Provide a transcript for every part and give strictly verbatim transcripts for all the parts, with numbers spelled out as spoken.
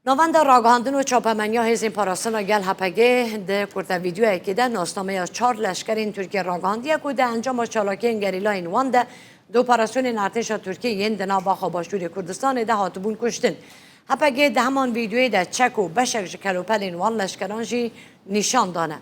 Navenda Ragihandin û Çapemeniya Hêzên Parastina Gel, H P G, di kurte vîdeoyekê de nasnameya çar leşkerên Tirkiyê ragihandiye ku di encama çalakiyên gerîlayên wan de di operasyonên artêşa Tirkiyê yên di nav axa Başûrê Kurdistanê de hatibûn kuştin. H P G di heman vîdeoyê de çek û beşek ji kelopelên wan leşkeran jî nîşan dane.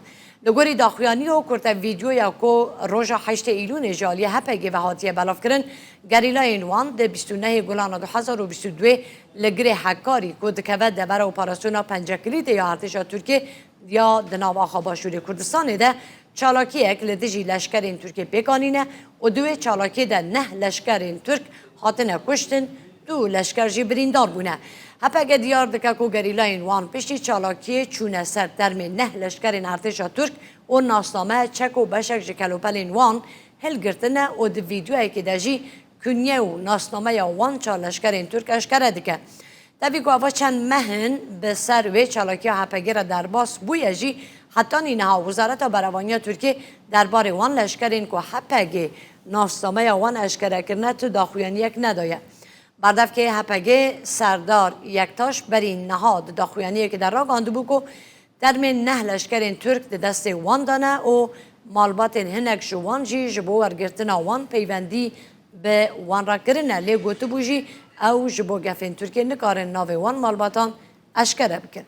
Li gorî daxuyaniya û kurte vîdeoya ku roja heştê Îlûnê ji aliyê H P G ve hatiye belavkirin, gerîlayên wan di bîst û nehê Gulana du hezar û bîst û duyê li girê Hekarî ku dikeve devera operasyona Pencekilîdê ya artêşa Tirkiyê ya di nav axa Başûrê Kurdistanê de çalakiyek li dijî leşkerên Tirkiyê pêk anîne û di wê çalakiyê de neh leşkerên Tirk hatine kuştin, du leşker jî birîndar bûne. H P G diyar dike ku gerîlayên wan piştî çalakiyê çûne ser termê neh leşkerên artêşa Tirk û nasname, çek û beşek ji kelopelên wan hilgirtine û di vîdeoyekê de jî kunye û nasnameya wan çar leşkerên Tirk eşkere dike. Tevî ku eva çend meh in bi ser wê çalakiya H P G re derbas bûye jî, hetanî niha Wezareta Berevaniya Tirkiyê derbarê wan leşkerên ku H P G nasnameya wan eşkere kirine tu daxuyaniyek nedaye. Berdevkê H P G Serdar Yektaş berî niha di daxuyaniyekê de ragandibû ku termên neh leşkerên Tirk di destê wan de ne û malbatên hinek ji wan jî ji bo wergirtina wan peywendî bi wan re kirine, lê gotibû jî ew ji bo gefên Tirkiyê nikarin navê wan malbatan eşkere bikin.